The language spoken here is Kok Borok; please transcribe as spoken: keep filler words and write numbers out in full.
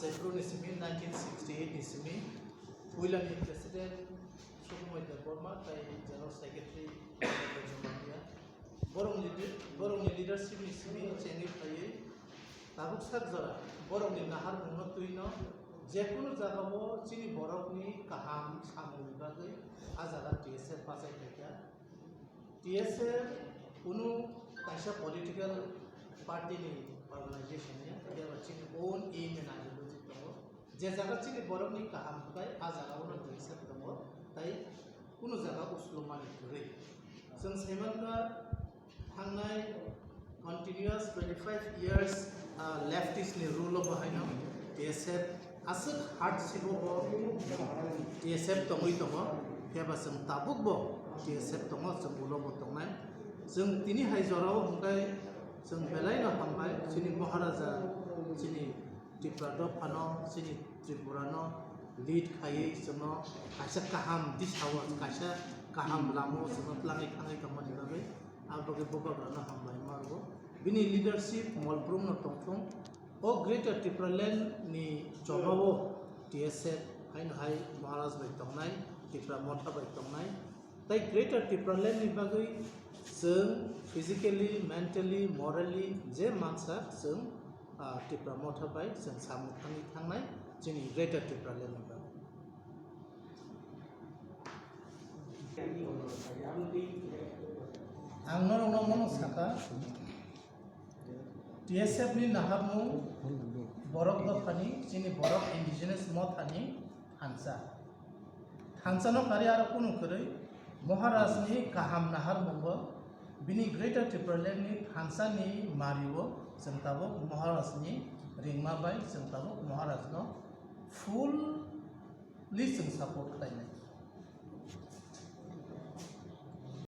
April ni simi, nineteen sixty-eight ni simi, puilani President Sukumoi Debbarma tei General Secretary Jamatia. Borokni, borokni leadership ni simi chengwi phaiwi tabuk sak jora borokni naharmungno twino jekunu jagao chini borokni kaham samungni bagwi a jaga T S F bachai phaikha. T S F kunu kaisa political party ni organization ya, eba chini own aim and ideology tongo. Je jaga chini borokni kaham hwnkhe a jaga o no T S F tongo, tai kunu jaga uslomani kwrwi. Chwng saimankha thangnai continuous twenty-five years, ah, leftist ni rule o bahaino T S F aswk hardship o bo T S F tongwi tongo, phiya ba chwng tabuk bo T S F tongo, chwng ulo bo tongnai. Chwng tini hai jora o hwnkhe chwng belai no hambai chini Maharaja, chini Tripura dophano, chini Tripurano lead khaiwi chwngno kaisa kaham disao, kaisa kaham lamao chwngno twlangwi thangwi tongmani bagwi, abo bagwi bubagrano hambai ma rwo. Bini leadership molbrumno tongthung. O Greater Tipraland ni jobao T S F haino hai Maharaj bai tongnai, Tipra Motha bai tongnai, tai Greater Tipraland ni bagwi chwng physically, mentally, morally je mansa chwng, ah, Tipra Motha bai chwng samung thangwi thangnai chini Greater Tipraland ni bagwi. Ang norokno mono sakha, T S F ni naharmung borok dophani, chini borok indigenous mothani thansa. Thansa no kari aro kunu kwrwi Maharaj ni kaham naharmungo bini Greater Tipraland ni thansa ni mario chwng tabuk Maharaj ni ringma bai chwng tabuk Maharaj no fully chwng support khlainai.